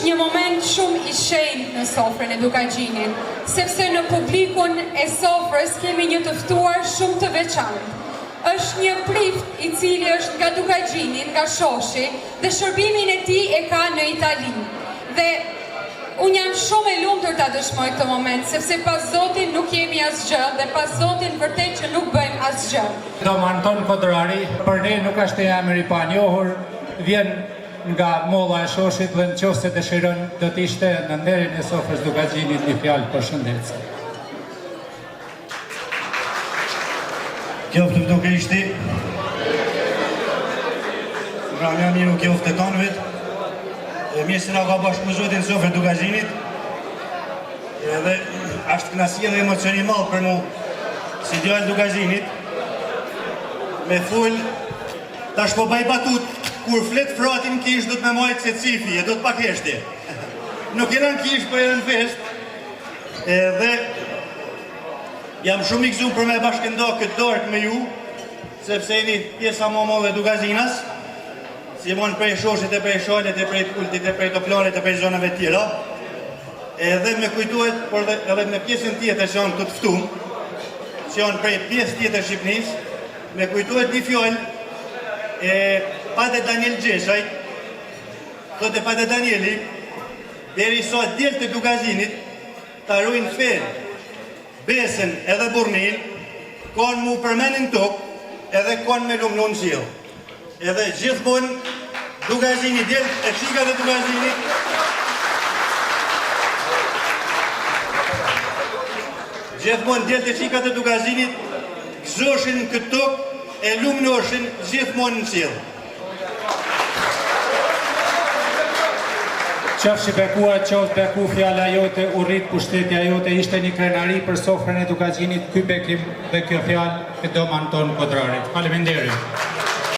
Është një moment shumë i shenjtë në sofrën e Dukagjinit, sepse në publikun e sofrës kemi një të ftuar shumë të veçantë. Është një prift i cili është nga Dukagjini, nga Shoshi dhe shërbimin e tij e ka në Itali. Dhe unë jam shumë e lumtur ta dëshmoj këtë moment, sepse pa Zotin nuk jemi asgjë dhe pa Zotin vërtet që nuk bëjmë asgjë. Dom Anton Kodrari, për ne nuk është një emër i panjohur, vjen nga Molla e Shoshit dhe në qoftë se dëshiron do të ishte në nderin e Sofrës Dukagjinit një fjalë përshëndetëse. Qoftë luvdu Krishti. Mramja mirë u qoftë të tanëvet. E mirë se na ka bashku Zoti në sofrë Dukagjinit. Edhe ashtë knaqsi edhe emocion i madh për mu si djalë Dukagjinit. Me fol Tash po bëj batut, kur flet frati në kishë duhet me majtë qetësi fije, duhet pak heshtje. Nuk jena në kishë, po jena në festë. Edhe jam shumë i gëzuar për me bashkënda këtë darkë me ju, sepse jeni pjesa më e madhe Dugazhinas, si mon prej Shoshit e prej Shalit e prej Pultit e prej Toplanit e prej zonave tjera. Edhe me kujtohet, por edhe, edhe me pjesën tjetër që janë të ftum, që janë prej pjesë tjetër Shqipnisë, Me kujtohet një fjalë e Pater Daniel Gjeçajt, thotë Pater Danieli, derisa djelt e Dukagjinit ta rujnë fenë, besën edhe burrninë, kanë m'u përmend në tokë edhe kanë me lumnu në qiell. Edhe gjithmonë Dukagjini djelt e çikat e Dukagjinit Gjithmonë djelt e çikat e Dukagjinit gëzoshin në këtë tokë e lumnoshin gjithmonë në qiell. Qofsh i bekua, qoftë beku fjala jote, u rrit pushtetja jote, ishte një krenari për sofrën e Dukagjinit ky bekim dhe kjo fjalë e Dom Anton Kodrarit. Faleminderit.